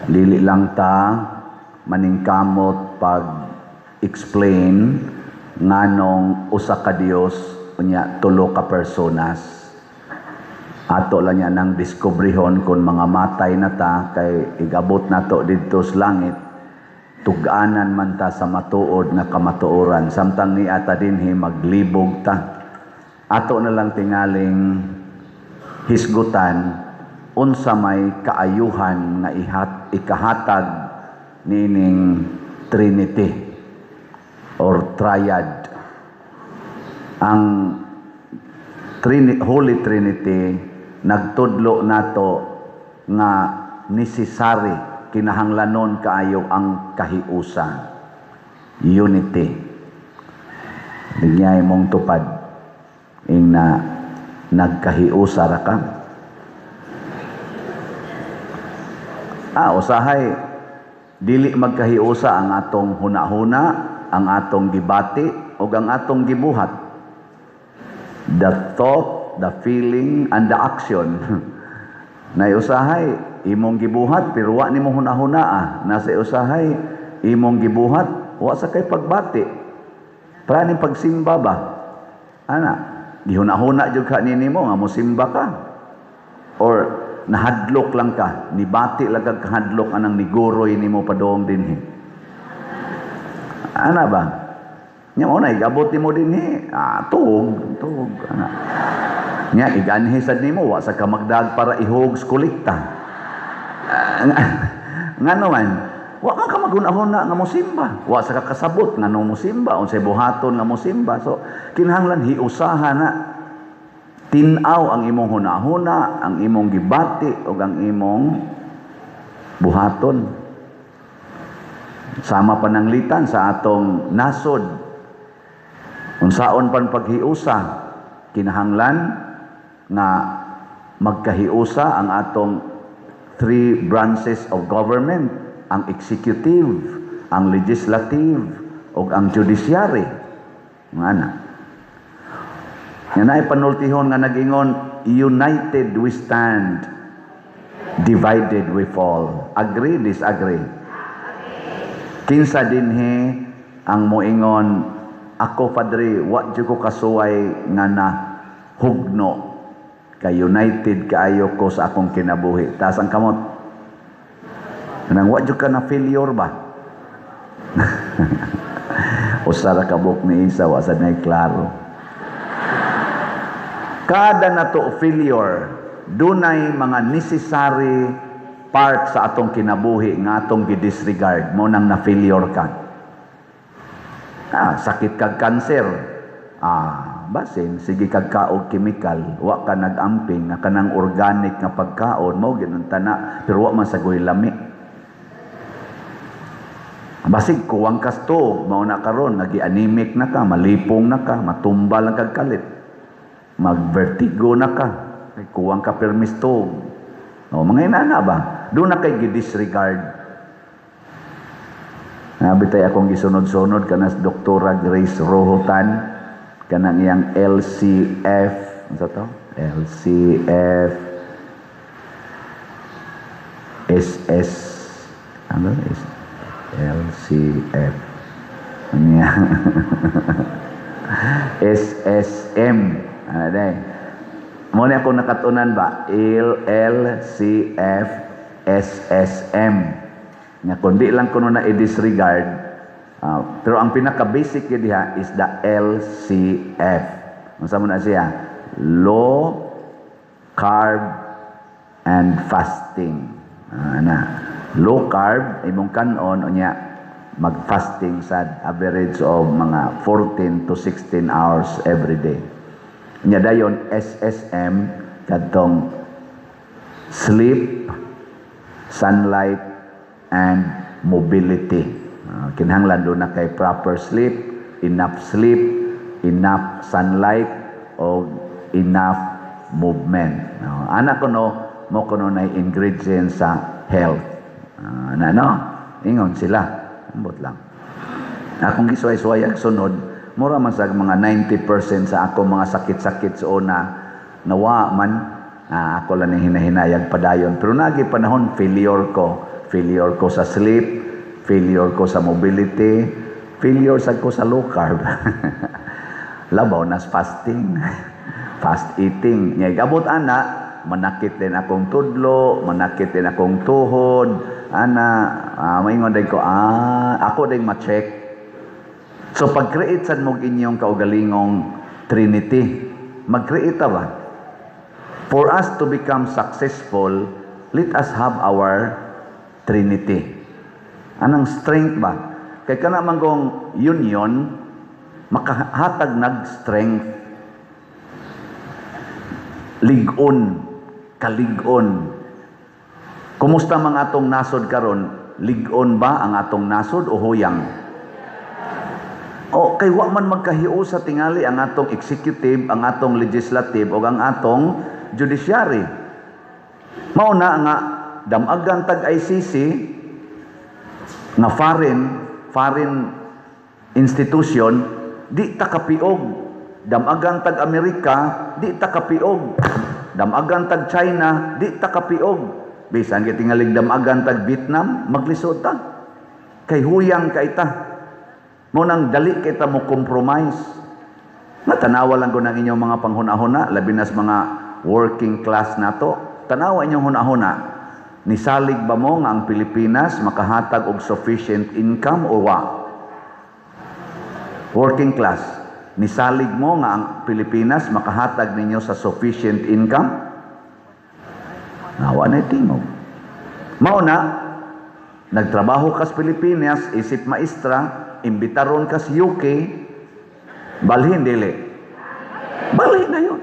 Dili lang ta maningkamot pag explain nganong usa ka Dios unya tulo ka personas. Ato lang niya nang diskubrihon kung mga matay na ta, kay igabot nato didto sa langit, tug-anan man ta sa matuod nga kamatuoran, samtang ni ata dinhi maglibog ta. Ato na lang tingaling hisgutan unsa may kaayuhan nga ikahatag nining Trinity or Triad. Ang Holy Trinity nagtudlo nato nga necessary, kinahanglanon kaayo ang kahiusa, unity. Linyay mong tupad ing na nagkahiusa ra ka. Usahay dili magkahiusa ang atong hunahuna, ang atong gibati ug ang atong gibuhat. The thought, the feeling, and the action. Nay usahay imong gibuhat pero wa nimo hunahuna. Nasa usahay imong gibuhat, wa sa kay pagbati. Para ning pagsimba ba? Ana, gihunahuna jud ka nimo nga mosimba ka. Or nahadlok lang ka, nibati lang kag kahadlok anang niguroy nimo padong dinhi. Ana ba? Nya mo na igabot nimo dinhi, tuog, tuog ana. Nya iganhi sad nimo, wa sa ka magdag para ihog sa kolekta. Ngano man, wa man ka maghunahuna nga mosimba, wa sa ka kasabot ngano mosimba, unsay buhaton nga mosimba. So kinahanglan hiusaha na, tin-aw ang imong hunahuna, ang imong gibati ug ang imong buhaton. Sama pananglitan sa atong nasod, unsaon pan paghiusa, kinahanglan nga magkahiusa ang atong three branches of government, ang executive, ang legislative, ug ang judiciary. Nga na. Nga naay panultihon nga nag-ingon, "United we stand, divided we fall." Agree, disagree? Kinsa dinhi ang moingon, "Ako, Padre, wa jud ko kasuway nga na hugno kay united kaayo ko sa akong kinabuhi"? Taas ang kamot. Kanang wa jud ka na failure ba? Usa ra ka buok ni isa, wa sad nay klaro. Kada nato failure, dunay mga necessary part sa atong kinabuhi nga atong gidisregard mo nang na failure ka. Sakit kag cancer. Basin sige kag kaog chemical, wa ka nag-amping nga kanang organic nga pagkaon mao gyud ang tana, pero wa man sagoy lami. Basig kuwang kastog, mao na karon nagi-anemic na ka, malipong na ka, matumba lang kag kalit. Magvertigo na ka, kay kuwang ka permistog. O, mga inana ba? Doon na kay gidisregard. Nabi tay akong gisunod-sunod kanas Doktora Grace Rohotan, kanang iyang LCF, ano to? LCF SS, ano? S, LCF, ano yan? SSM, ano day? Mo ni ako nakatunan ba? L, L, C, F, S, S, M. Nga kundi lang kuno na i-disregard, pero ang pinaka-basic yun diha is the LCF. Unsa mo na siya? Low carb and fasting. Na. Low carb imong kanon, unya mag-fasting sa average of mga 14 to 16 hours every day. Nya dayon SSM, kadtong sleep, sunlight and mobility. Kinahanglan do na kay proper sleep, enough sleep, enough sunlight o enough movement. Ana kuno mo kuno na ingredients sa health. Na no? Ingon sila. Ambot lang. Akong gisuway-suway ang sunod, mura man sa mga 90% sa ako mga sakit-sakit sa una, nawa man, ako lang ni hinahinayag padayon. Pero nagi panahon, failure ko. Failure ko sa sleep, failure ko sa mobility, failure sad ko sa low carb. Labaw nas fasting, fast eating. Nya gabot ana, manakit din akong tudlo, manakit din akong tuhod, ana, maingon din ko, ako din ma-check. So pag-create sad mo inyong kaugalingong Trinity, mag-create ta ba? For us to become successful, let us have our Trinity. Anang strength ba? Kay kana man kong union, makahatag nag strength. Lig-on, kalig-on. Kumusta mga atong nasod karon? Lig-on ba ang atong nasod o huyang? O kay wa man magkahiusa tingali ang atong executive, ang atong legislative o ang atong judiciary. Mao na nga damagan tag ICC nga foreign foreign institution, di ta kapiog. Damagan tag Amerika, di ta kapiog. Damagan tag China, di ta kapiog. Bisan kay tingalig damagan tag Vietnam, maglisod ta. Kay huyang kay ta. Mo nang dali kita mo compromise. Natanawa lang ko ng inyong mga panghuna-huna, labi nas mga working class nato. Tanawa inyong huna-huna. Nisalig ba mo nga ang Pilipinas makahatag og sufficient income o wa? Working class, nisalig mo nga ang Pilipinas makahatag ninyo sa sufficient income? Nawa na tingog. Mao na, nagtrabaho ka sa Pilipinas, isip maestra, imbitaron ka sa UK, balhin dili. Balhin na yun.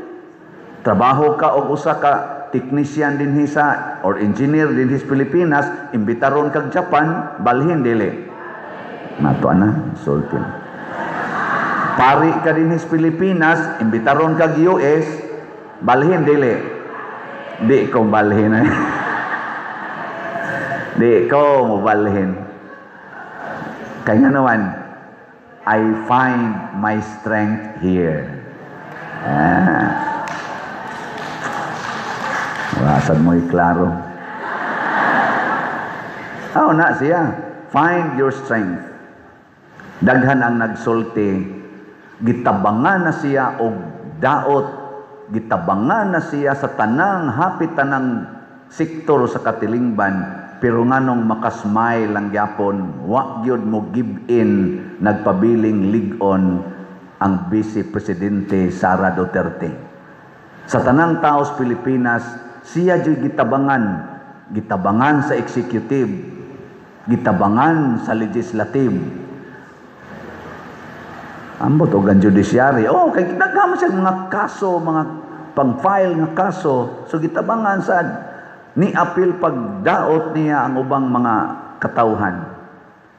Trabaho ka og usa ka technician dinhi sa or engineer dinhi sa Pilipinas, imbitaron kag Japan, balhin dili. Nato ana, sulti. Pari ka dinhi sa Pilipinas, imbitaron kag US, balhin dili. Di ko balhin eh. Di ko mo balhin. Kaya nga naman, I find my strength here. Ah. Wasad mo'y klaro. Oh, na siya. Find your strength. Daghan ang nagsulti, gitabangan na siya og daot, gitabangan na siya sa tanang hapit tanang sektor sa katilingban, pero nganong makasmile lang gyapon, wa gyud mo give in, nagpabiling lig-on ang Vice Presidente Sara Duterte. Sa tanang tao sa Pilipinas, siya jud gitabangan, gitabangan sa executive, gitabangan sa legislative. Ambot og ang judiciary. Oh, kay daghan man siya mga kaso, mga pang-file nga kaso. So gitabangan sad ni apil pagdaot niya ang ubang mga katawhan.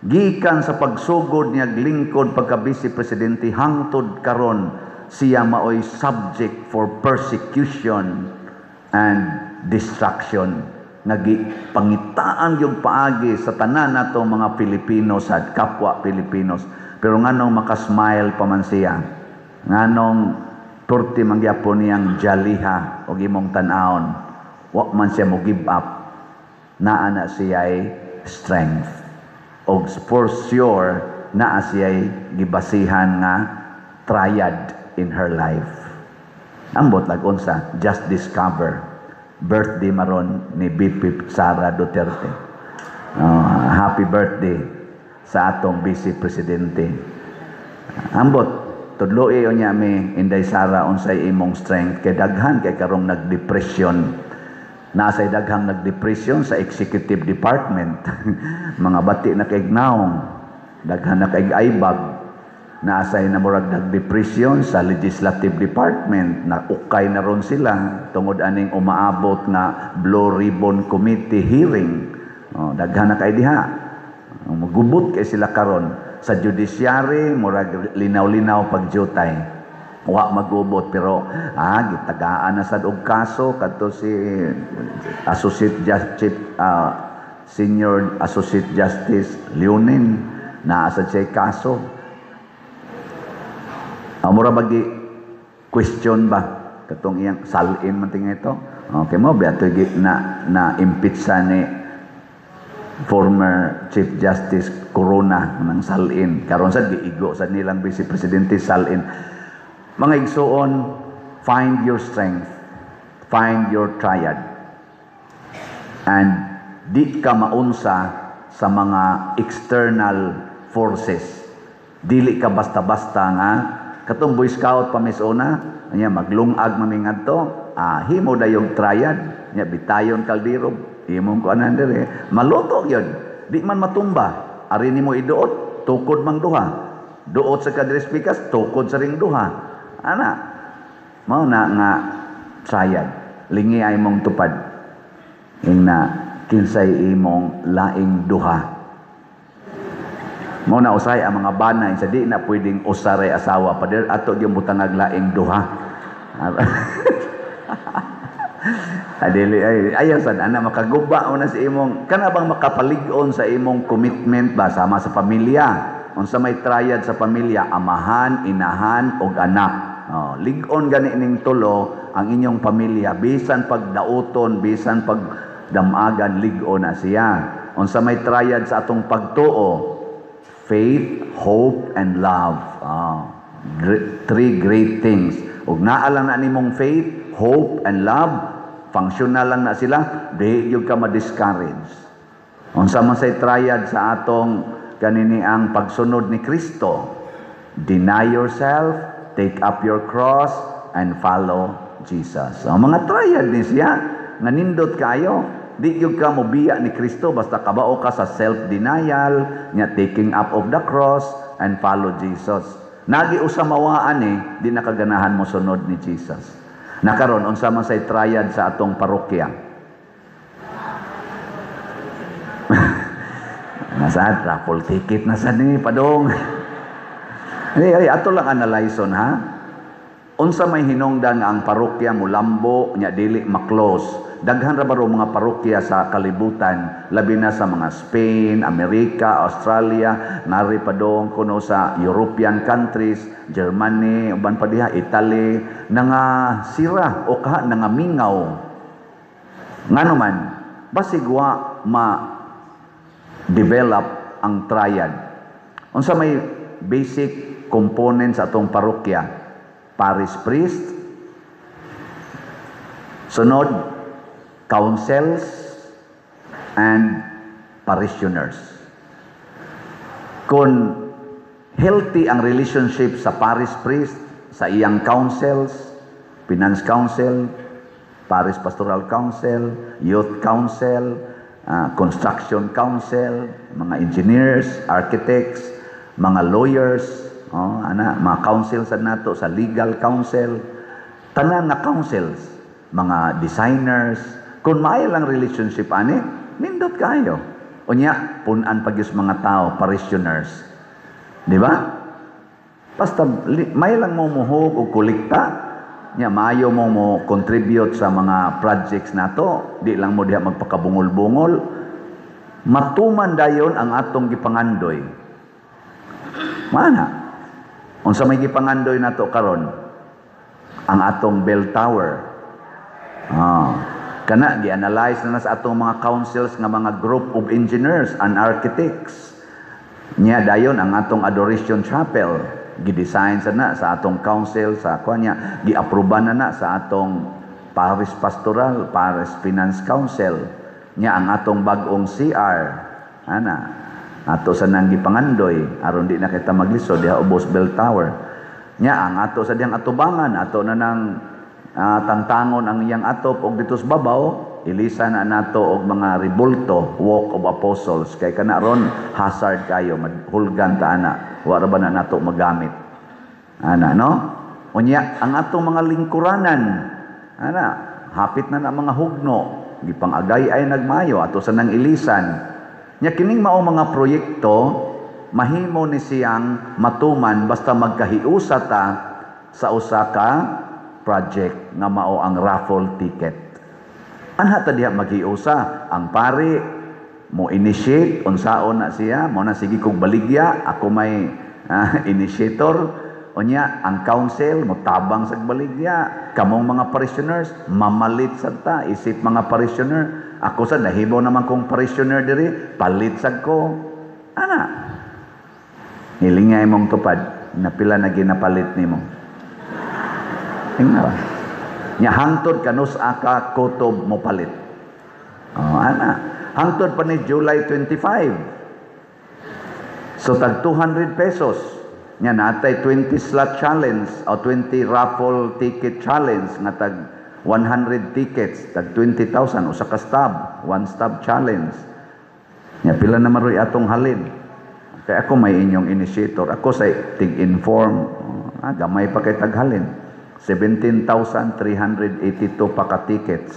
Gikan sa pagsugod niya lingkod pagka vice presidente hangtod karon, siya maoy subject for persecution and destruction nga pangitaan yung paagi sa tanan nato mga Pilipino sa kapwa Pilipinos. Pero nganong makasmile pa man siya, nganong turti mangyapon niyang jaliha og imong tan-awon, wa man siya mo give up, naa na siya'y strength og for sure naa siya'y gibasihan nga triad in her life. Ambot lag unsa, just discover birthday maron ni BP Sara Duterte. Happy birthday sa atong Vice Presidente. Ambot tudloi unya mi, Inday Sara, unsay imong strength, kay daghan kay karong nagdepression. Nasay daghang nagdepression sa executive department, mga bati na kay naong, daghan na kay aybag. Naasay na murag nagdepression sa legislative department, na ukay na ron sila tungod aning umaabot nga Blue Ribbon Committee hearing. Oh, daghan na kay diha. Magubot kay sila karon. Sa judiciary, murag linaw-linaw pagjutay. Wa magubot, pero gitagaan na sad og kaso kadto si Associate Justice, Senior Associate Justice Leonen, naa sa siya kaso. Mura bagi question ba katong iyang salin man tingin ito. Okay mo biato na na impeach sa ni Former Chief Justice Corona nang salin karon sad giigo sa nilang Vice Presidente salin. Mga igsuon, find your strength, find your triad, and di ka maunsa sa mga external forces. Dili ka basta-basta nga katong Boy Scout pa misuna nya maglungag mamingadto, himo dayong triad nya, bitayon kaldero, imong kuanan dire, maluto yun, di man matumba. Ari nimo iduot, tukod mang duha, duot sa kadres pikas, tukod sa ring duha ana. Mao na nga triad, lingi ay mong tupad ingna kinsay imong laing duha. Mao na usay ang mga bana sa di na pwedeng usaray asawa pader ato gyud butangag laing duha. Adili ay ayaw sad ana, makaguba mo na sa imong kana bang makapalig-on sa imong commitment ba, sama sa pamilya. Unsa may triad sa pamilya? Amahan, inahan ug anak. Oh, lig-on gani ning tulo ang inyong pamilya, bisan pag dauton, bisan pag damagan, lig-on na siya. Unsa may triad sa atong pagtuo? Faith, hope and love. Oh, three great things. Ug naa lang na nimong faith, hope and love, functional lang na sila, di gyud ka ma-discourage. Unsa man say triad sa atong kanini ang pagsunod ni Kristo? Deny yourself, take up your cross, and follow Jesus. Ang mga triad ni siya, nga nindot kayo, di gyud ka mobiya ni Kristo basta kabao ka sa self-denial, nya taking up of the cross, and follow Jesus. Nagi usa mawaan eh, di nakaganahan mo sunod ni Jesus. Nakaron, unsa man say triad sa atong parokya? Nasa raffle ticket na sa ni padong. Ay, ay, ato lang analyze ha. Unsa may hinungdan nga ang parokya mulambo nya dili ma-close? Daghan ra baro mga parokya sa kalibutan, labi na sa mga Spain, Amerika, Australia, nari padong kuno sa European countries, Germany, uban pa diha, Italy, nga sira o kaha nangamingaw. Ngano man, basig wa ma-develop ang triad. Unsa may basic component sa atong parokya? Parish priest, sunod, councils, and parishioners. Kung healthy ang relationship sa parish priest, sa iyang councils, finance council, parish pastoral council, youth council, construction council, mga engineers, architects, mga lawyers, oh, ana, mga council sa nato, sa legal council, tanan nga councils, mga designers, kung maayo lang relationship ani, nindot kayo. Unya, punan pag mga tao, parishioners. Di ba? Basta may lang mo muhog o kolekta, nya maayo mo mo contribute sa mga projects nato, di lang mo diha magpakabungol-bungol. Matuman dayon ang atong gipangandoy. Mana? Unsa may gipangandoy nato karon? Ang atong bell tower. Kana gi-analyze na sa atong mga councils nga mga group of engineers and architects. Nya dayon ang atong Adoration Chapel gi-design sa na sa atong council sa kuan niya, gi-aproban na na sa atong Parish Pastoral, Parish Finance Council. Nya ang atong bag-ong CR ana ato sa nang gipangandoy aron di na kita maglisod diha ubos bell tower. Nya ang ato sa diyang atubangan, ato na nang tantangon ang iyang atop og dito sa babaw, ilisa na nato og mga ribulto, walk of apostles, kay kana ron hazard kayo, mahulgan ta ana, wa ra ba na nato magamit ana, no? Unya ang atong mga lingkuranan ana, hapit na na mga hugno, gipang-agay ay nagmayo ato sa nang ilisan. Nya kining mao mga proyekto mahimo ni siyang matuman basta magkahiusa ta sa usa ka project nga mao ang raffle ticket. Anha ta diha maghiusa? Ang pari mo initiate unsaon na siya, mo na sige kog baligya, ako may initiator. Unya ang council mo tabang sa baligya, kamong mga parishioners mamalit sad ta isip mga parishioner. Ako sa nahimo naman kong parishioner diri, palit sad ko. Ana. Hilingay mong tupad, napila na ginapalit nimo. Tingnan ba? Nya hangtod kanus aka kutob mo palit. Oh, ana. Hangtod pa ni July 25. So tag 200 pesos. Nya natay 20 slot challenge o 20 raffle ticket challenge nga tag 100 tickets, tag 20,000 usa ka stub, one stub challenge. Nya pila na maroy atong halin. Kaya ako may inyong initiator. Ako sa tig-inform, gamay pa kay taghalin. 17,382 pa ka tickets.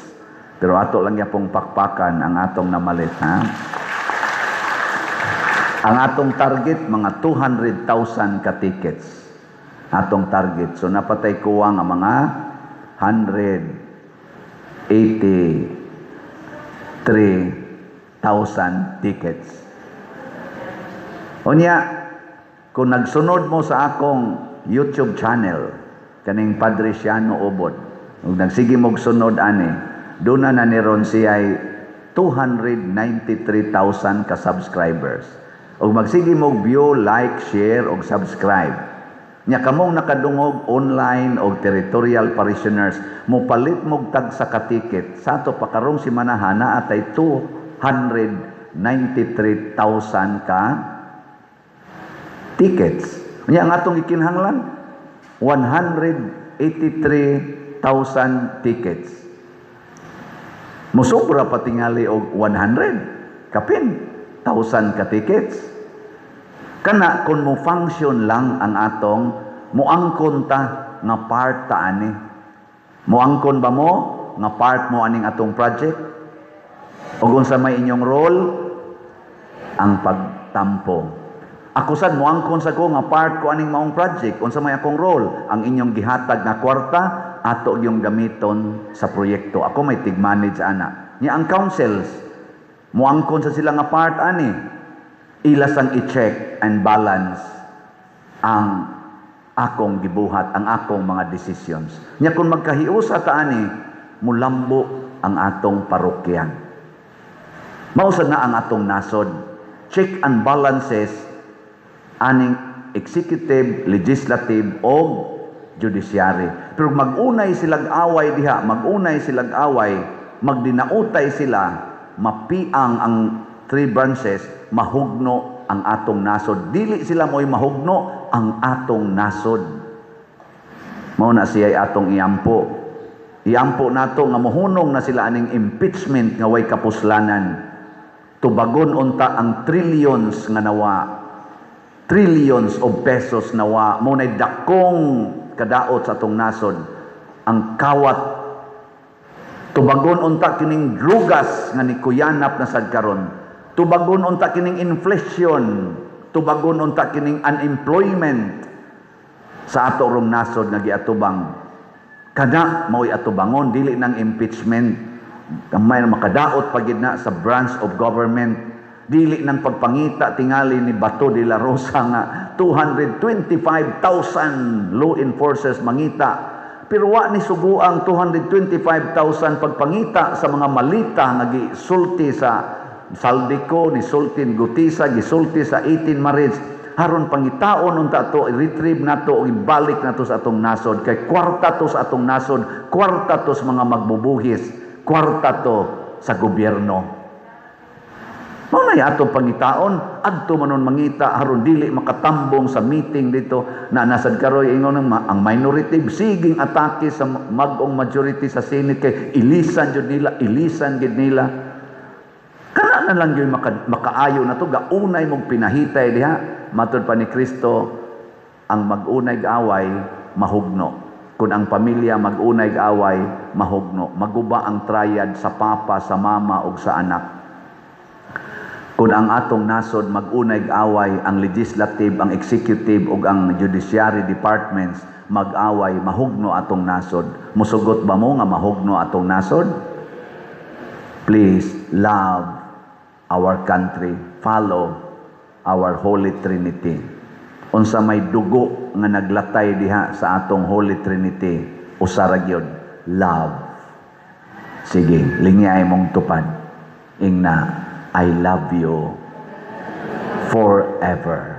Pero ato lang yapong pakpakan ang atong namalit, ha? Ang atong target, mga 200,000 ka tickets. Atong target. So napatay kuha nga mga 183,000 tickets. Unya, kung nagsunod mo sa akong YouTube channel, kaning Padre Siano Ubod, ug nagsige mog sunod ani, doon na ni ron siya 293,000 ka subscribers. Ug magsige mog view, like, share ug subscribe. Nya kamong nakadungog online og territorial parishioners, mopalit mog tag sa ka-ticket. Sa ato pa karong simana naa tay 293,000 ka tickets. Nya ang atong gikinahanglan 183,000 tickets. Mosobra pa tingali og 100 kapin thousand ka tickets. Kana kung mo function lang ang atong moangkon ta nga part ta ani. Moangkon ba mo nga part mo aning atong project? O unsa may inyong role? Ang pagtampo. Ako sad moangkon sa ko nga part ko aning maong project. Unsa may akong role? Ang inyong gihatag nga kwarta ato yung gamiton sa proyekto. Ako may tig-manage ana. Nya ang councils moangkon sa sila nga part ani. Ilas ang i-check and balance ang akong gibuhat, ang akong mga decisions. Nya kung magkahiusa ta ani, mulambo ang atong parokya. Mao sad na ang atong nasod. Check and balances aning executive, legislative o judiciary. Pero magunay silag away diha, magunay silag away, magdinautay sila, mapiang ang three branches, mahugno ang atong nasod. Dili sila mo'y mahugno ang atong nasod. Mao na siya atong iampo. Iampo nato nga mohunong na sila aning impeachment nga way kapuslanan. Tubagon unta ang trillions nga nawa. Trillions of pesos nawa. Mao na'y dakong kadaot sa atong nasod. Ang kawat. Tubagon unta kining drugas nga nikuyanap na sad karon. Tubagon unta kining inflation, tubagon unta kining unemployment sa ato rong nasod nga giatubang. Kana mao'y atubangon, dili nang impeachment. Gamay na makadaot pagid na sa branch of government. Dili nang pagpangita tingali ni Bato de la Rosa nga 225,000 law enforcers mangita. Pero wa ni suguang 225,000 pagpangita sa mga malita nga gisulti sa Zaldy Co, ni sulti ni Guteza, gisulti sa 18 Marines. Haron pangitaon unta to, i-retrieve nato o ibalik nato sa atong nasod. Kay kwarta to sa atong nasod, kwarta to sa mga magbubuhis, kwarta to sa gobyerno. Mao na atong pangitaon, adto manon mangita haron dili makatambong sa meeting dito na nasad karoy ingon ang minority siging atake sa mag-ong majority sa Senate kay ilisan jud nila, ilisan gid nila. Kana na lang gyud makaayo na to, gaunay mong pinahitay diha. Matud pa ni Kristo, ang mag-unay away mahugno. Kung ang pamilya mag-unay away mahugno, maguba ang triad sa papa, sa mama ug sa anak. Kung ang atong nasod mag-unay away, ang legislative, ang executive ug ang judiciary departments mag-away, mahugno atong nasod. Musugot ba mo nga mahugno atong nasod? Please love our country, follow our Holy Trinity. Unsa may dugo nga naglatay diha sa atong Holy Trinity, usa ra gyud, love. Sige, lingyay mong tupad. Ingna, "I love you forever."